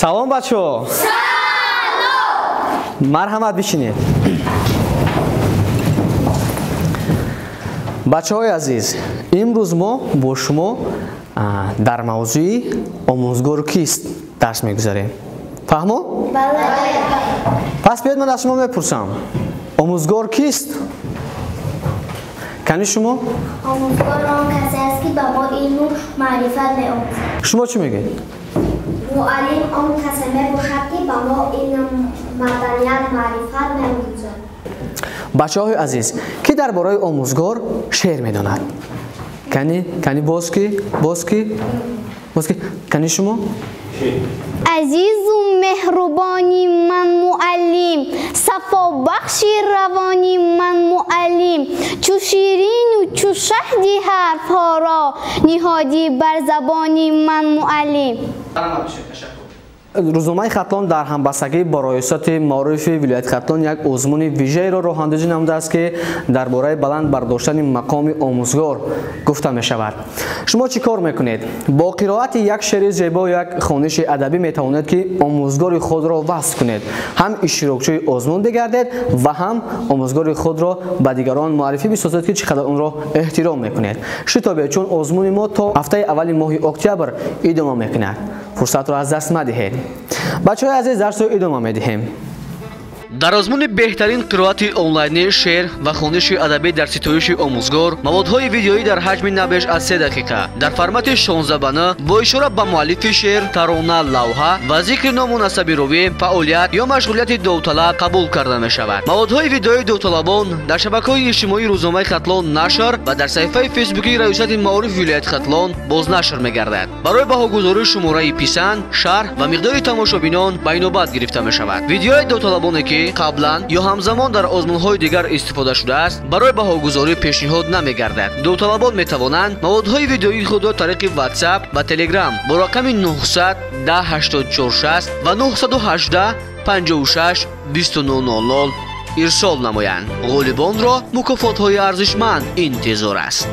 Салом, бачаҳо. Салом. Марҳамат, бишинед. Бачаҳои азиз, имрӯз мо бо шумо дар мавзӯи омӯзгор кист дарс мегузарем. Фаҳмо? Бале. Пас биёед, ман аз шумо мепурсам. Омӯзгор кист? Кани шумо? Омӯзгор он касе аст, ки ба мо илму маърифат меомӯзад. Шумо чӣ мегӯед? Муаллим он касе мебошад, ки ба мо илм, маданият, маърифат меомӯзад. Бачаҳои азиз, ки дар бораи омӯзгор шеър медонад? Кани, кани, боз ки, боз ки, боз ки, кани шумо? Азизу меҳрубони ман муаллим, сафобахши равони ман муаллим, чу ширину чу шаҳди ҳарфҳоро ниҳодӣ бар забони ман муаллим. Рӯзномаи Хатлон дар ҳамбастагӣ бо Раёсати маорифи вилояти Хатлон як озмуни вижаеро роҳандозӣ намудааст, ки дар бораи баланд бардоштани мақоми омӯзгор гуфта мешавад. Шумо чӣ кор мекунед? Бо қироати як шеъри зебо, як хониши адабӣ метавонед, ки омӯзгори худро васф кунед, ҳам иштирокчии озмун бигардед ва ҳам омӯзгори худро ба дигарон муаррифӣ бисозед, ки чӣ қадар онро эҳтиром мекунед. Шитобед, чун озмуни мо то ҳафтаи аввали моҳи октябр идома мекунад. Фурсатро аз даст мадиҳед. Бачаҳои азиз, дарсро идома медиҳем. Дар озмуни беҳтарин қироати онлайнии шеър ва хониши адабӣ дар ситоиши омӯзгор, маводҳои видеоӣ дар ҳаҷми на беш аз 3 дақиқа дар формати 16 ба 9 бо ишора ба муаллифи шеър, тарона, лавҳа ва зикри ному насаби ровӣ, фаъолият ё машғулияти довталаб қабул карда мешавад. Маводҳои видеоии довталабон дар шабакаҳои иҷтимоии рӯзномаи Хатлон нашр ва дар саҳифаи фейсбукии Раёсати маорифи вилояти Хатлон бознашр мегардад. Барои баҳогузории шумораи писанд, шарҳ ва миқдори тамошобинон ба инобат гирифта мешавад. Видеои довталабоне, ки қаблан ё ҳамзамон дар озмунҳои дигар истифода шудааст, барои баҳогузорӣ пешниҳод намегардад. Довталабон метавонанд маводҳои видеоии худро тариқи WhatsApp ва Telegram бо рақами 900 10 84 60 ва 918 56 29 00 ирсол намоянд. Ғолибонро мукофотҳои арзишманд интизор аст.